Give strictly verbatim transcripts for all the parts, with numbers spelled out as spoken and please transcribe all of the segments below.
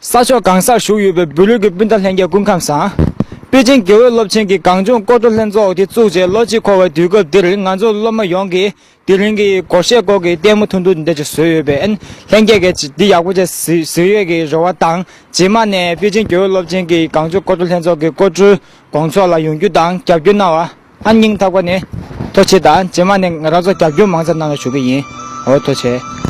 ས་ཕྱོགས་གང་སར་བཞུགས་ཡོད་པའི་བོད་ལུགས་ཀྱི་སྤུན་ཟླ་ལྷན་རྒྱས་སྐུ་ཁམས་བཟང་། པེ་ཅིང་དགེ་འོས་སློབ་ཆེན་གྱི་གངས་ལྗོངས་སྐོར་བྲོ་ལྷན་ཚོགས་དེ་བཙུགས་རྗེས་ལོ་གཅིག་འཁོར་བའི་དུས་སྐབས་འདིར། ང་ཚོ་སློབ་མ་ཡོངས་ཀྱིས་དེ་རིང་གི་སྒོར་གཞས་སྐོར་གྱི་ལྟད་མོ་ཐུང་ཐུང་འདི་འདྲ་ཅིག་བཟོས་ཡོད་པས། ལྷན་རྒྱས་ཀྱིས་འདི་ཡག་པོ་བྱས་གཟིགས་གཟིགས་ཡོད་ཀྱི་རེ་བ་དང་། རྗེས་མ་ནས་པེ་ཅིང་དགེ་འོས་སློབ་ཆེན་གྱི་གངས་ལྗོངས་སྐོར་བྲོ་ལྷན་ཚོགས་ཀྱི་སྐོར་བྲོའི་དགོང་ཚོགས་ལ་ཡོང་རྒྱུ་དང་རྒྱབ་སྐྱོར་གནང་བ། ཨ་སྙིང་ཐག་པ་ནས་ཐུགས་རྗེ་ཆེ་དང་། རྗེས་མ་ནས་ང་རང་ཚོ་རྒྱབ་སྐྱོར་མང་ཙམ་གནང་རོགས་ཞུ་གི་ཡིན། འོ་ཐུགས་རྗེ་ཆེ།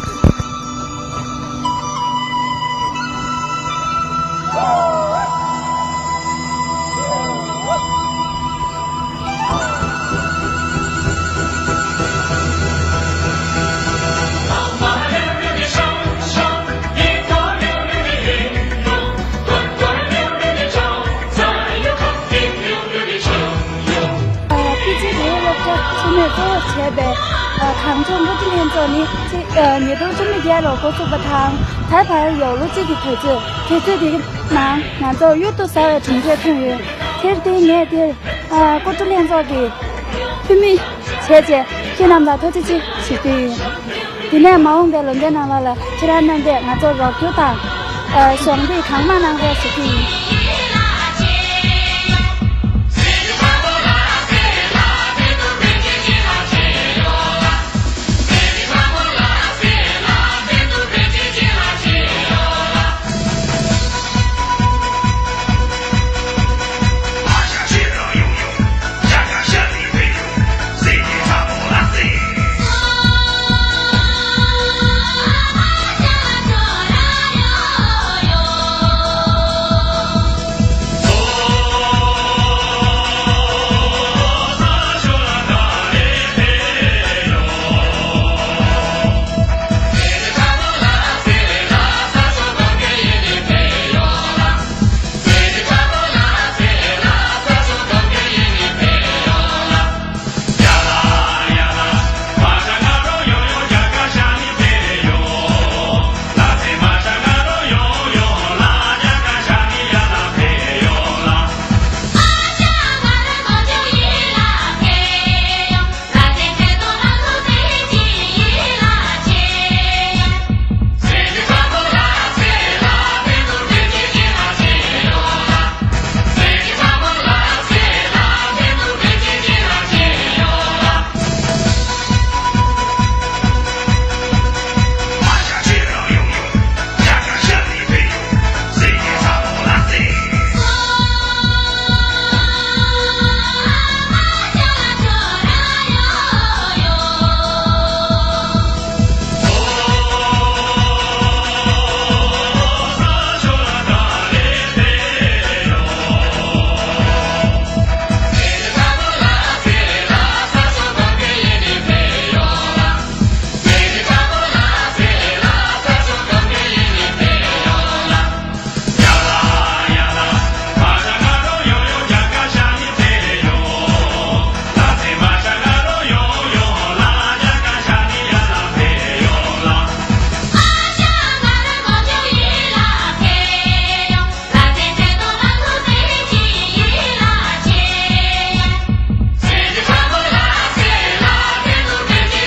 པེ་ཅིང་དགེ་འོས་སློབ་གྲྭ་ཚོགས་མིས་གཙོ་བོར་བྱས་པའི་གངས་ལྗོངས་སྐོར་བྲོ་ལྷན་ཚོགས་ནི་ཉིས་སྟོང་བཅུ་གཉིས་ལོར་འགོ་བཙུགས་པ་དང་། ད་བར་ཡོད་ལོ་གཅིག་གི་དུས་ཚོད། དུས་ཚོད་དེའི་ནང་ང་ཚོར་གཡུར་དུ་ཟ་བའི་གྲུབ་འབྲས་ཐོན་ཡོད། དེར་བརྟེན་ངས་འདིར་སྐོར་བྲོ་ལྷན་ཚོགས་ཀྱི་འཐུས་མི་བྱས་རྗེས་ཁྱེད་རྣམས་ལ་ཐུགས་རྗེ་ཆེ་ཞུ་རྒྱུ་ཡིན། དེ་ནས་མ་འོངས་པའི་ལོ་ཟླའི་ནང་ལོགས་ལ་ཁྱེད་རང་རྣམ་པས་ང་ཚོར་རོགས་སྐྱོར་དང་། ཨ། གཞོགས་འདེགས་གང་མང་གནང་རོགས་ཞུ་རྒྱུ་ཡིན།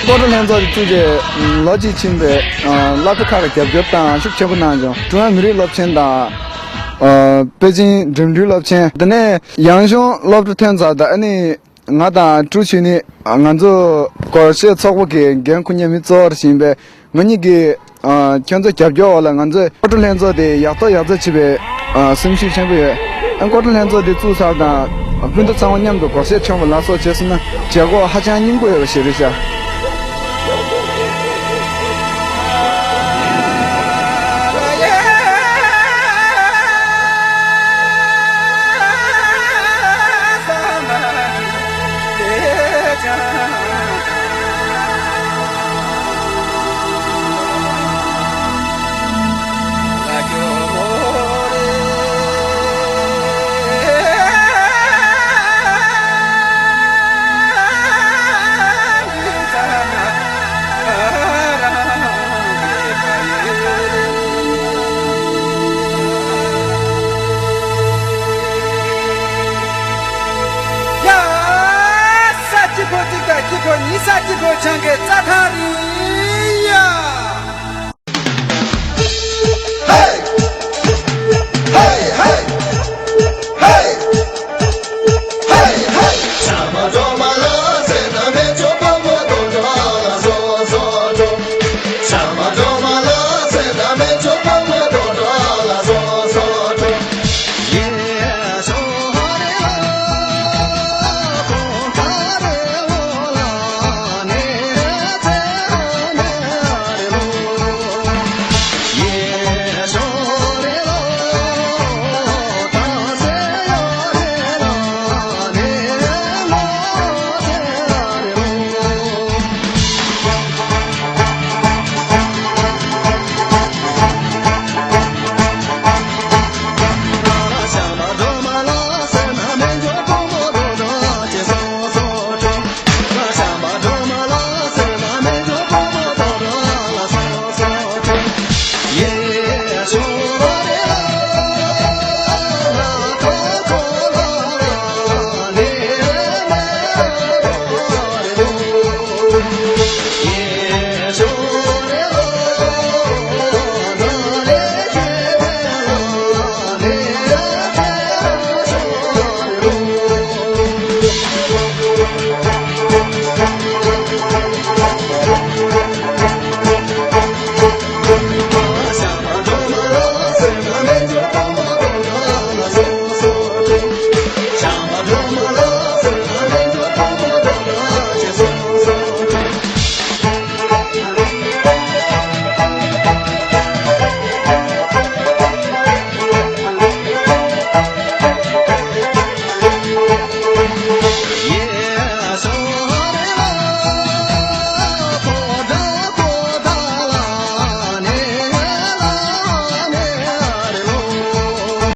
སྐོར་བྲོ་ལྷན་ཚོགས་ཀྱི་བཙུགས་རྗེས་ལོ་གཅིག་ཕྱིན་པའི་སློབ་གྲྭ་ཁག་གི་རྒྱབ་སྐྱོར་དང་ཤུགས་ཆེན་པོ་གནང་བྱུང་། ཀྲུང་དབྱང་མི་རིགས་སློབ་ཆེན་དང་། ཨ། པེ་ཅིང་འགྲིམ་འགྲུལ་སློབ་ཆེན། དེ་ནས་ཡང་ཞུང་སློབ་གྲྭ་ཐོན་ཚར་དང་། ཨ་ནི་ང་དང་ཀྲུའུ་ཆུས་ནི་ང་ཚོ་སྒོར་གཞས་ཚོགས་པ་གི་འགན་འཁུར་མཁན་མི་གཙོ་བོ་ཞིག་ཡིན་པས། ང་གཉིས་ཀྱིས། ཨ། ཁྱོད་ཚོའི་རྒྱབ་སྐྱོར་འོག་ལ་ང་ཚོས་སྐོར་བྲོ་ལྷན་ཚོགས་དེ་ཡག་ཐག་ཡག་རྩེ་བྱེད་པའི། ཨ། སེམས་ཤུགས་ཆེན་པོ་ཡོད། ཨ། སྐོར་བྲོ་ལྷན་ཚོགས་དེ་བཙུགས་ཚར་དང་། སྤུན་ཟླ་ཚང་མ་མཉམ་དུ་སྒོར་གཞས་མཆོད་པ་ལ་སོགས་བྱས་སོང་ན་བྱེད་སྒོ་ཧ་ཅང་སྙིང་པོ་ཡོད་པ་ཞིག་རེད་ཤག་ཡ། ས་སྐྱིད་པོ་གཅིག་དང་སྐྱིད་པོ་གཉིས། ས་སྐྱིད་པོ་ཆང་གི་རྩྭ་ཐང་རེད་ཡ།